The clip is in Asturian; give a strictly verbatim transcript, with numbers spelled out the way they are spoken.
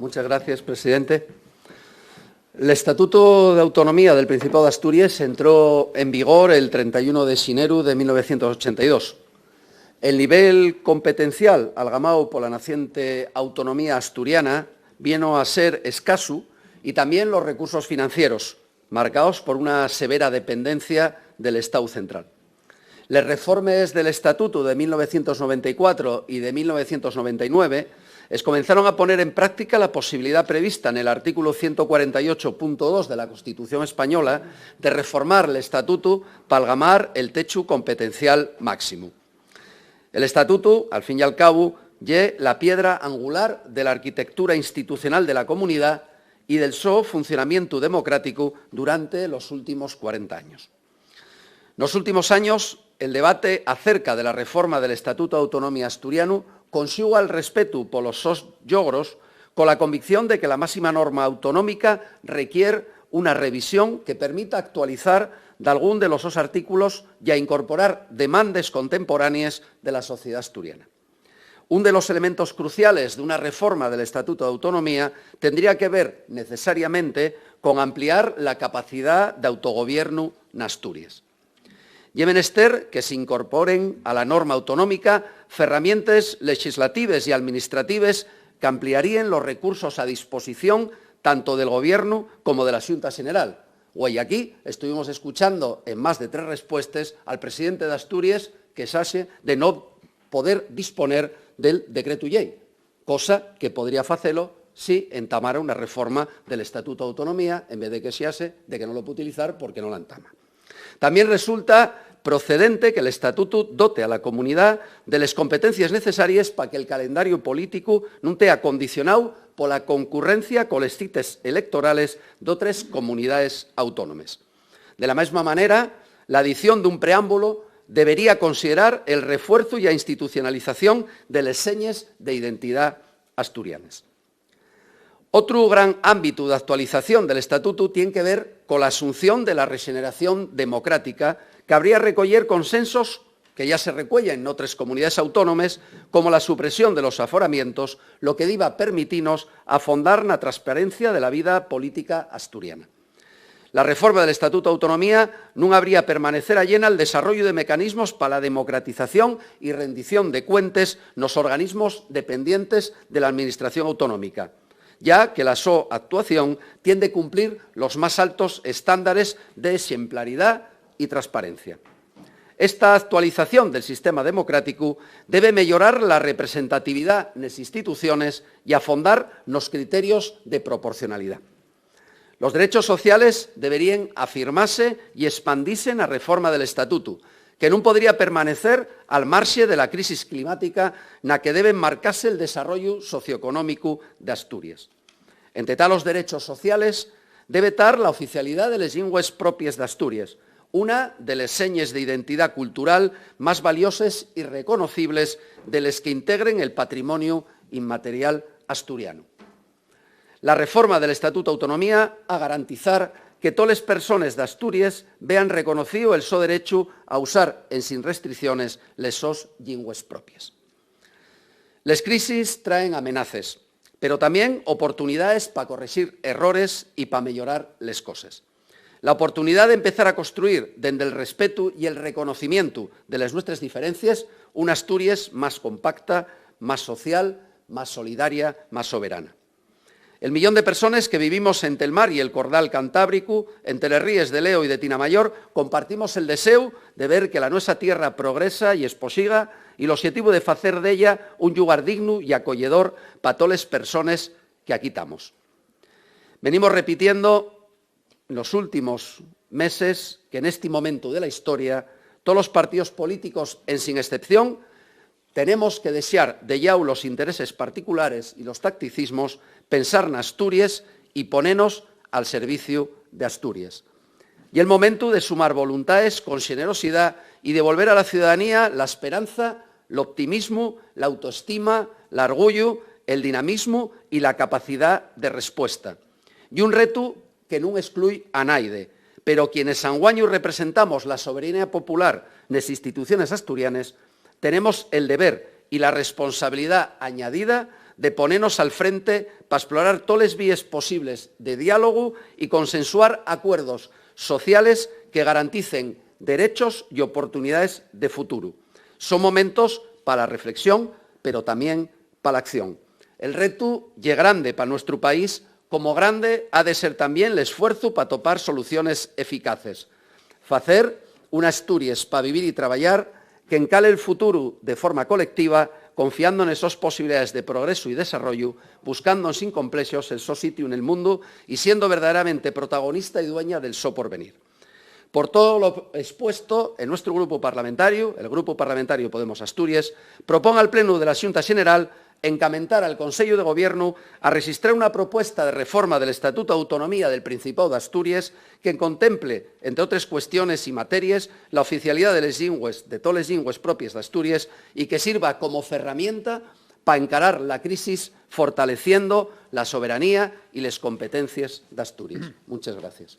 Muchas gracias, presidente. L'Estatutu d'Autonomía del Principáu d'Asturies entró en vigor el trenta y uno de xineru de mil novecientos ochenta y dos. El nivel competencial algamáu pola naciente autonomía asturiana vieno a ser escasu y tamién los recursos financieros, marcaos por una severa dependencia del Estáu central. Les reformes del Estatutu de mil novecientos noventa y cuatro y de mil novecientos noventa y nueve escomenzaron a poner en práctica la posibilidá prevista nel artículu ciento cuarenta y ocho punto dos de la Constitución española de reformar l'Estatutu p'algamar el techu competencial máximu. El Estatutu, al fin y al cabu, ye la piedra angular de la arquitectura institucional de la comunidá y del so funcionamientu democráticu durante los últimos cuarenta años. Nos últimos años, el debate acerca de la reforma del Estatutu d'Autonomía Asturianu conxuga'l respetu polos sos llogros cola convicción de que la máxima norma autonómica requier una revisión que permita actualizar dalgún de los sos artículos ya incorporar demandes contemporánees de la sociedá asturiana. Un de los elementos cruciales d'una reforma del Estatutu d'Autonomía tendría que ver necesariamente con ampliar la capacidá d'autogobiernu n'Asturies. Ye menester que s'incorporen a la norma autonómica ferramientes lexislatives y alministratives qu'ampliaríen los recursos a disposición tanto del Gobiernu como de la Xunta Xeneral. Güei, aquí estuvimos escuchando en más de tres respuestes al presidente d'Asturies quexase de no poder disponer del decretu llei, cosa que podría facelo si entamara una reforma del Estatutu d'Autonomía en vez de quexase de que no lo puede utilizar porque no la entama. Tamién resulta procedente que l'Estatutu dote a la comunidá de les competencies necesaries pa que'l calendariu políticu nun tea condicionáu pola concurrencia coles cites electorales d'otres comunidaes autónomes. De la mesma manera, l'adición d'un preámbulo debería considerar el refuerzu y a institucionalización de les señes d'identidá asturianes. Otru gran ámbitu d'actualización del Estatutu tien que ver cola asunción de la rexeneración democrática, qu'habría recoyer consensos que ya se recueyen n'otres comunidaes autónomes, como la supresión de los aforamientos, lo que diba permitinos afondar na transparencia de la vida política asturiana. La reforma del Estatutu d'Autonomía nun habría permanecer allena al desarrollu de mecanismos pa la democratización y rendición de cuentes nos organismos dependientes de la Administración autonómica, ya que la so actuación tien de cumplir los más altos estándares d'exemplaridá y transparencia. Esta actualización del sistema democráticu debe meyorar la representatividá nes instituciones y afondar nos criterios de proporcionalidá. Los derechos sociales deberíen afirmase y espandise na reforma del Estatutu, que nun podría permanecer al marxe de la crisis climática na que debe enmarcase'l desarrollu socioeconómicu d'Asturies. Ente talos derechos sociales debe tar la oficialidá de les llingües propies d'Asturies, una de les señes d'identidá cultural más valioses y reconocibles de les que integren el patrimoniu inmaterial asturianu. La reforma del Estatutu d'Autonomía ha garantizar que toles persones d'Asturies vean reconocíu el so derechu a usar ensin restricciones les sos llingües propies. Les crisis traen amenaces, pero tamién oportunidaes pa correxir errores y pa meyorar les coses. La oportunidá d'empezar a construir dende'l respetu y el reconocimientu de les nuestres diferencies una Asturies más compacta, más social, más solidaria, más soberana. El millón de persones que vivimos ente'l mar y el cordal cantábricu, ente les ríes de l'Eo y de Tinamayor, compartimos el deséu de ver que la nuesa tierra progresa y esposiga, y l'oxetivu de facer d'ella un llugar dignu y acoyedor pa toles persones que aquí tamos. Venimos repitiendo nos últimos meses que nesti momentu de la historia tolos partíos políticos, ensin escepción, tenemos que dexar de llau los intereses particulares y los tacticismos, pensar n'Asturies y ponenos al serviciu d'Asturies. Ye'l momentu de sumar voluntaes con xenerosidá y devolver a la ciudadanía la esperanza, l'optimismu, l'autoestima, l'argullu, el dinamismu y la capacidá de respuesta. Ye un retu que nun esclúi a naide, pero quienes anguaño representamos la soberanía popular nes instituciones asturianes, tenemos el deber y la responsabilidá añadida de ponenos al frente pa esplorar toles víes posibles de diálogu y consensuar acuerdos sociales que garanticen derechos y oportunidades de futuru. Son momentos pa la reflexión, pero tamién pa la acción. El retu ye grande pa nuestru país, como grande ha de ser tamién l'esfuerzu pa topar soluciones eficaces. Facer una Asturies pa vivir y trabayar, qu'encare el futuru de forma colectiva, confiando nes sos posibilidaes de progresu y desarrollu, buscando ensin complexos el so sitiu nel mundu y siendo verdaderamente protagonista y dueña del so porvenir. Por todo lo expuesto, el nuestru grupu parlamentariu, el Grupu Parlamentariu Podemos Asturies, propón al Plenu de la Xunta Xeneral encamentar al Consellu de Gobiernu a rexistrar una propuesta de reforma del Estatutu d'Autonomía del Principáu d'Asturies que contemple, entre otres cuestiones y materies, la oficialidá de les llingües, de toles llingües propies d'Asturies, y que sirva como ferramienta pa encarar la crisis fortaleciendo la soberanía y les competencies d'Asturies. Munches gracies.